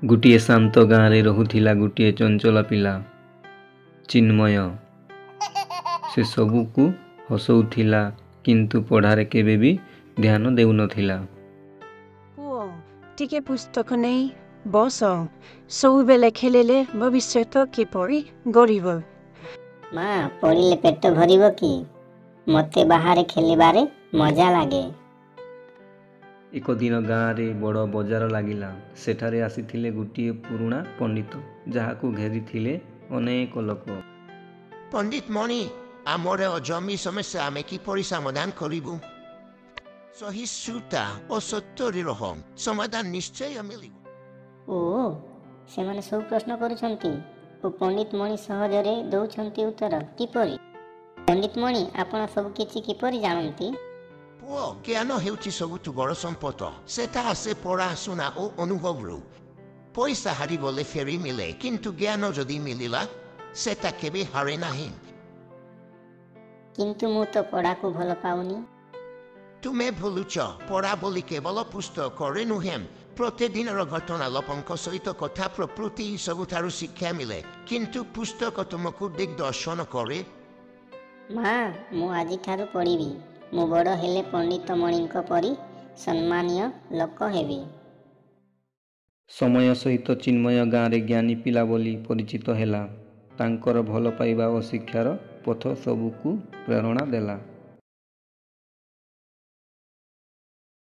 ଗୋଟିଏ ଶାନ୍ତ ଗାଁରେ ରହୁଥିଲା ଗୋଟିଏ ଚଞ୍ଚଳ ପିଲା, ଚିନ୍ମୟ। ସେ ସବୁକୁ ହସଉଥିଲା, କିନ୍ତୁ ପଢ଼ାରେ କେବେ ବି ଧ୍ୟାନ ଦେଉନଥିଲା। ପୁଅ, ଟିକେ ପୁସ୍ତକ ନେଇ ବସ। ସବୁବେଳେ ଖେଳିଲେ ଭବିଷ୍ୟତ କିପରି ଗଢ଼ିବ? ମା, ପଢ଼ିଲେ ପେଟ ଭରିବ କି? ମୋତେ ବାହାରେ ଖେଳିବାରେ ମଜା ଲାଗେ। ଏକ ଦିନ ଗାଁରେ ବଡ଼ ବଜାର ଲାଗିଲା। ସେଠାରେ ଆସିଥିଲେ ଗୋଟିଏ ପୁରୁଣା ପଣ୍ଡିତ, ଯାହାକୁ ଘେରିଥିଲେ ଅନେକ ଲୋକ। ପଣ୍ଡିତ ମଣି, ଆମର ଜମି ସମସ୍ୟା ଆମେ କିପରି ସମାଧାନ କରିବୁ? ସହିଷ୍ଣୁତା ଓ ସତ୍ୟରେ ରହ, ସମାଧାନ ନିଶ୍ଚୟ ମିଳିବ। ଓ, ସେମାନେ ସବୁ ପ୍ରଶ୍ନ କରୁଛନ୍ତି ଓ ପଣ୍ଡିତ ମଣି ସହଜରେ ଦଉଛନ୍ତି ଉତ୍ତର, କିପରି? ପଣ୍ଡିତ ମଣି, ଆପଣ ସବୁ କିଛି କିପରି ଜାଣନ୍ତି? ପୁଅ, ଜ୍ଞାନ ହେଉଛି ସବୁଠୁ ବଡ଼ ସମ୍ପଦ। ସେଟା ଆସେ ପଢ଼ାଶୁଣା ଓ ଅନୁଭବରୁ। ପଇସା ହାରିଗଲେ ଫେରି ମିଳେ, କିନ୍ତୁ ଜ୍ଞାନ ଯଦି ମିଳିଲା, ସେଟା କେବେ ହାରେ ନାହିଁ। କିନ୍ତୁ ମୁଁ ତ ପଢ଼ାକୁ ଭଲ ପାଉନି। ତୁମେ ଭୁଲୁଛ, ପଢ଼ା ବୋଲି କେବଳ ପୁସ୍ତକରେ ନୁହେଁ। ପ୍ରତିଦିନର ଘଟଣା, ଲୋକଙ୍କ ସହିତ କଥା, ପ୍ରକୃତି ସବୁଠାରୁ ଶିକ୍ଷା ମିଳେ। କିନ୍ତୁ ପୁସ୍ତକ ତୁମକୁ ଦିଗ୍ଦର୍ଶନ କରେ। ମା, ମୁଁ ଆଜିଠାରୁ ପଢ଼ିବି। ମୁଁ ବଡ଼ ହେଲେ ପଣ୍ଡିତ ମଣିଙ୍କ ପରି ସମ୍ମାନୀୟ ଲୋକ ହେବି। ସମୟ ସହିତ ଚିନ୍ମୟ ଗାଁରେ ଜ୍ଞାନୀ ପିଲା ବୋଲି ପରିଚିତ ହେଲା। ତାଙ୍କର ଭଲପାଇବା ଓ ଶିକ୍ଷାର ପଥ ସବୁକୁ ପ୍ରେରଣା ଦେଲା।